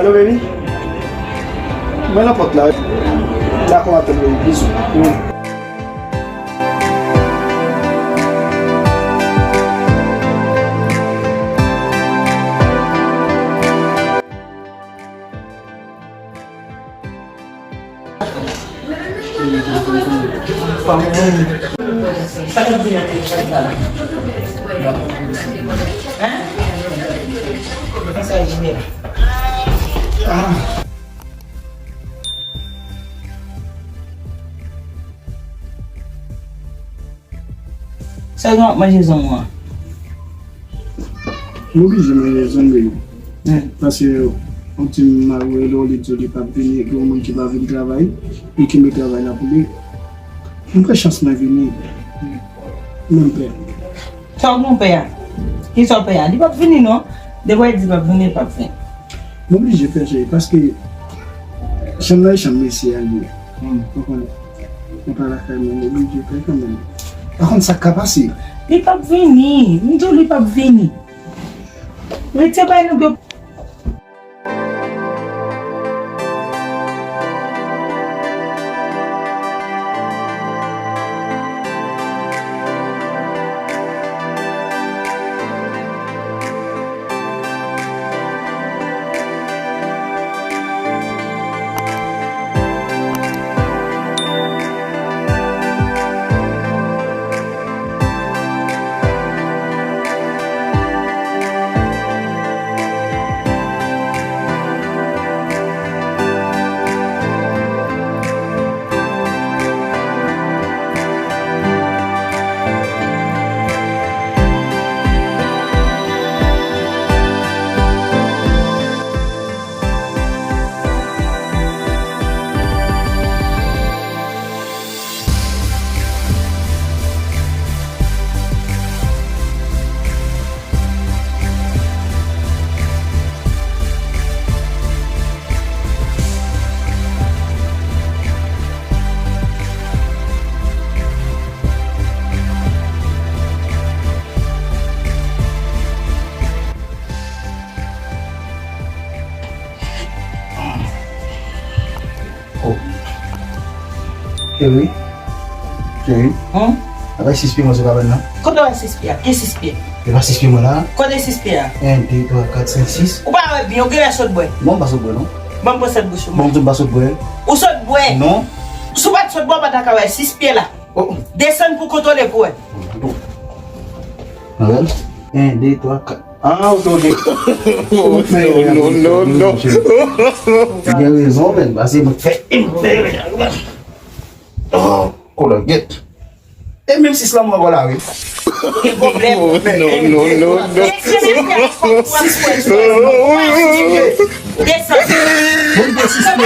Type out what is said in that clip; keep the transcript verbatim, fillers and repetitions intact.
Alo, baby. Mwen nan pòt la. Dakò, m ap tann, baby. Bizou. Sa gen w ap manje zanmi w an? M oblije manje zanmi m. Hmm. Paske yon ti mari rele w, li di w li p ap vini, gen yon moun ki pa vin travay, li kenbe travay la pou li. M pran chans mwen vini. Men m pè. Sa w gen w pè a? Kisa w pè a? Li p ap vini non. Depi w di l p ap vini, li p ap vini. M oblije fè, cheri, paske chanm nan e chanm mesye a li ye. Hmm. Ou konprann? Mwen pa lakay mwen, m oblije fè kanmenm. Pa konn sa k ka pase. Li p ap vini. M di w li p ap vini. Retire bay nou de Oh. Cheri. Cheri. Hum? Avèk sis pye mwen sou kabann nan. Kote w wè sis pye a? Ki sis pye? E pa sis pye mwen la. Kote sis pye a? En, de, twa, kat, senk, sis. Ou pa wè byen, ou genlè sot bwè. Non, m pa sot bwè, non. Ban m pran sèt bouch ou. Bon, m di m pa sot bwè. Ou sot bwè? Non. Si w pa t sot bwè, ou pa ta ka wè sis pye la. Oh. Desann pou kontwole pou wè. Bon. Avèl. En, de, twa, kat. Ah, ou tonbe. Oh, non, non, non, non. Ou gen rezon, men. Pase mwen fè. Oh, kologèt. E menm sis lan mwen ankò la, wi. Gen pwoblèm. Oh, non, non, non, non. Desann. Desann. Mwen gen sis lan.